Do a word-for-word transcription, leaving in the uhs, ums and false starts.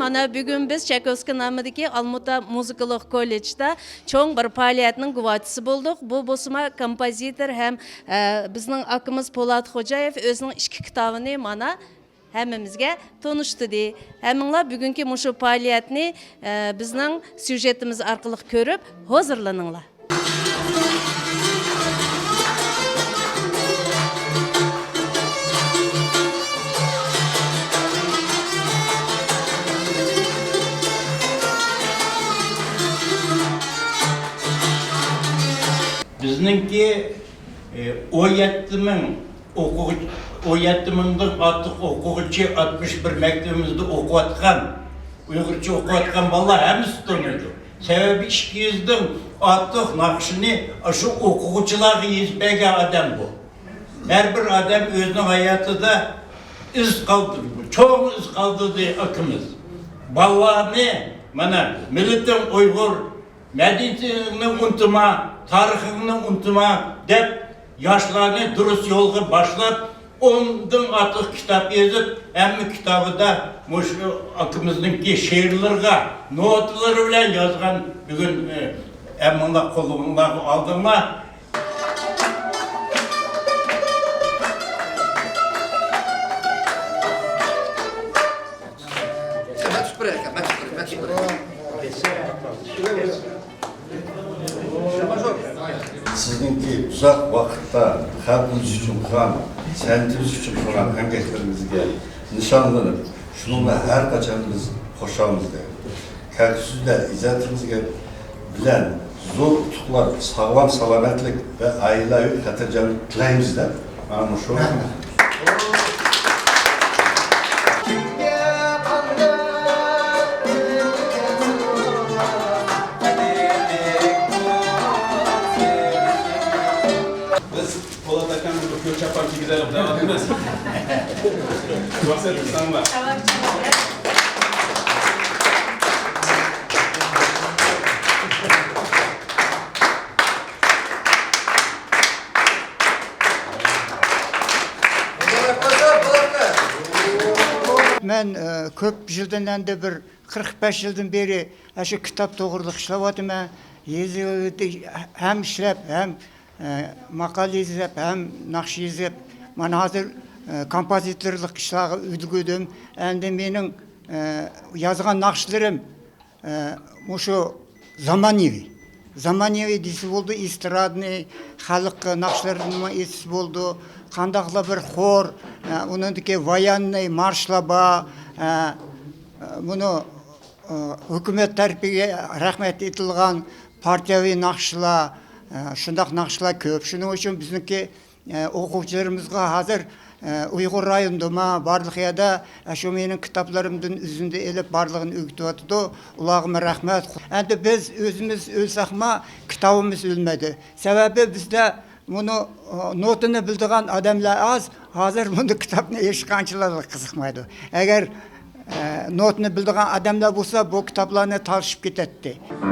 مانا بۈگۈن بىز چايكوۋسكىي نامىدىكى ئالمۇتا مۇزىكىلىق كوللېجدا چوڭ بىر پائالىيەتنىڭ گۇۋاھچىسى بولدۇق. بۇ بولسىمۇ كومپوزىتور ھەم، ئە، بىزنىڭ ئاكىمىز پولات خوجايېف ئۆزىنىڭ ئىككى كىتابىنى مانا ھەممىمىزگە تونۇشتۇردى. ھەممىڭلار بۈگۈنكى مۇشۇ پائالىيەتنى، ئە، بىزنىڭ سيۇژېتىمىز ئارقىلىق كۆرۈپ ھۇزۇرلىنىڭلار. بىزنىڭكى، ئى، ئون يەتتە مىڭ ئوقۇغۇچى، ئون يەتتە مىڭدىن ئارتۇق ئوقۇغۇچى، ئاتمىش بىر مەكتىۋىمىزدە ئوقۇۋاتقان، ئۇيغۇرچە ئوقۇۋاتقان بالىلار ھەممىسى تونۇيدۇ. سەۋەبى، ئىككى يۈزدىن ئارتۇق ناخشىنى ئاشۇ ئوقۇغۇچىلارغا يېزىپ بەرگەن ئادەم بۇ. ھەر بىر ئادەم ئۆزىنىڭ ھاياتىدا ئىز قالدۇردى، چوڭ ئىز قالدۇردى ئاكىمىز. بالىلارنى، مانا، مىللىتىڭ ئۇيغۇر، مەدەنىيىتىڭنى ئۇنتۇما، تارىخىڭنى ئۇنتۇما دەپ، ياشلارنى دۇرۇس يولغا باشلاپ، ئوندىن ئارتۇق كىتاب يېزىپ، ھەممە كىتابىدا مۇشۇ ئاكىمىزنىڭكى شېئىرلىرىغا نوتىلىرى بىلەن يازغان. بۈگۈن، ئە، ھەممىڭلار قولۇڭلارغا ئالدىڭلار. سىزنىڭكى ئۇزاق ۋاقىتتا خەلقىمىز ئۈچۈن قان، سەنئىتىمىز ئۈچۈن قىلغان ئەمگەكلىرىڭىزگە نىشانلىنىپ، شۇنىڭ بىلەن ھەر قاچان بىز خۇشالمىز دەيمىز. كەلگۈسىدە ئىجادىيىتىڭىزگە بىلەن زور ئۇتۇقلار، ساغلام سالامەتلىك ۋە ئائىلە خاتىرجەملىك تىلەيمىز دەپ، مانا مۇشۇ. بىز پولات ئاكامنى بىر كۆك چاپان كىيگۈزەيلى دەۋاتىمىز. مەقسەت، ساڭلار. مەن، ئە، كۆپ يىلدىن ئەندى بىر قىرىق بەش يىلدىن بېرى ئاشۇ كىتاب توغرىلىق ئىشلەۋاتىمەن. يېزىۋېتىپ، ھەم ئىشلەپ، ھەم، ئە، ماقالە يېزىپ، ھەم ناخشا يېزىپ، مانا ھازىر، ئە، كومپوزىتورلۇق ئىشلارغا ئۈلگۈردۈم. ئەندى مېنىڭ، ئە، يازغان ناخشىلىرىم، ئە، مۇشۇ زامانىۋى. زامانىۋى دېسە بولىدۇ، ئېسترادنى، خەلق ناخشىلىرىنىمۇ ئېيتسا بولىدۇ. قانداقلا بىر خور، ئە، ئۇنىڭدىكى ۋاياننى، مارشلار بار. ئە، ئە، بۇنى، ئە، ھۆكۈمەت تەرىپىگە رەھمەت ئېيتىلغان پارتىيەۋى ناخشىلار، ئە، شۇنداق ناخشىلار كۆپ. شۇنىڭ ئۈچۈن بىزنىڭكى ئە، ئوقۇغۇچىلىرىمىزغا ھازىر، ئە، ئۇيغۇر رايونىدىمۇ بارلىق يەردە، ئە، شۇ مېنىڭ كىتابلىرىمدىن ئۈزۈندە ئېلىپ بارلىقىنى ئۆگىتىۋاتىدۇ. ئۇلارغىمۇ رەھمەت. ئەمدى بىز ئۆزىمىز ئۆلسەكمۇ، كىتابىمىز ئۆلمەيدۇ. سەۋەبى بىزدە بۇنى، ئە، نوتىنى بىلىدىغان ئادەملەر ئاز. ھازىر بۇنداق كىتابنى ھېچقانچىلار قىزىقمايدۇ. ئەگەر، ئە، نوتىنى بىلىدىغان ئادەملەر بولسا، بۇ كىتابلارنى تالىشىپ كېتەتتى.